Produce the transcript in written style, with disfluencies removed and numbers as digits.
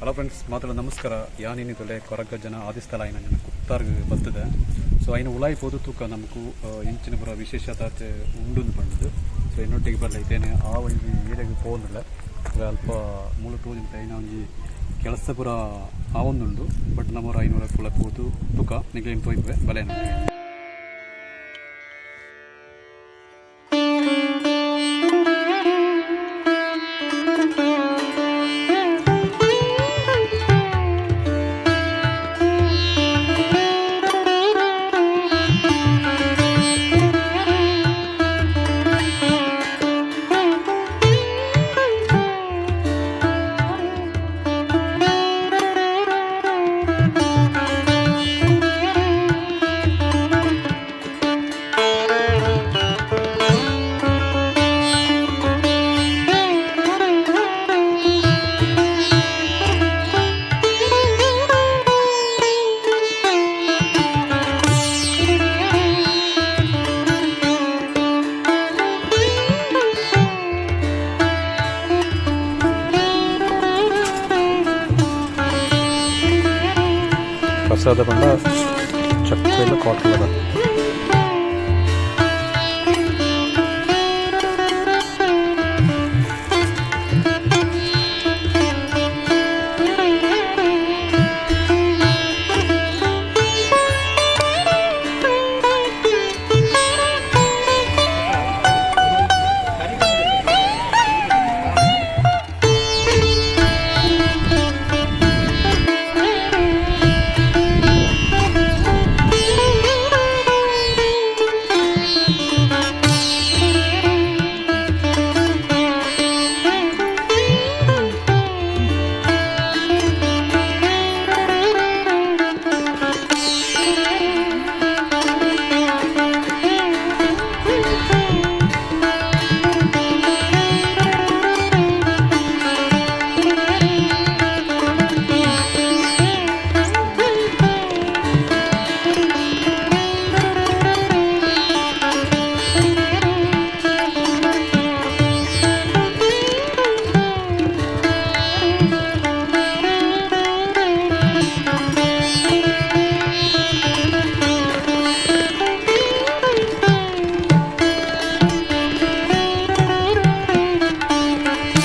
Hello friends, ಮಾತ್ರ ನಮಸ್ಕಾರ. ಯಾನಿನಿ ತೊಲೆ ಕೊರಗಜ್ಜನ ಆದಿಸ್ಥಳ ಆಯಿನ ನನ್ನ ಕುತ್ತಾರ್ಗ್ ಬತ್ತದೆ. ಸೊ ಐನ ಉಲಾಯಿ ಪೋದು ತೂಕ ನಮಕು ಇಂಚಿನ ಪೂರ ವಿಶೇಷತೆ ಉಂಡು ಪಂಡುದು. ಸೊ ಇನ್ನೊಟ್ಟಿಗೆ ಬರಲ ಇತ್ತೇನೆ ಆ ಒಂಜಿ ಏರಿಯಾಗ್ ಪೋವೊಂದುಲ್ಲ. ಅಲ್ಪ ಮೂಲ ತೋಜಿಂತ ಐನ ಒಂಜಿ ಕೆಲಸ ಪೂರ ಆವೊಂದುಂಡು. ಬಟ್ ನಮ್ಮೂರ 500 ಕುಲ ಪೋದು ತುಕ ನಿಗ್ಲೇನ್ ತೋಯ್ಪೆ ಬಲೆ ನಮಗೆ. ಪ್ರಸಾದ ಪಂಡ ಚಕ್ಕು ಎಲ್ಲ ಕಾಟನ್.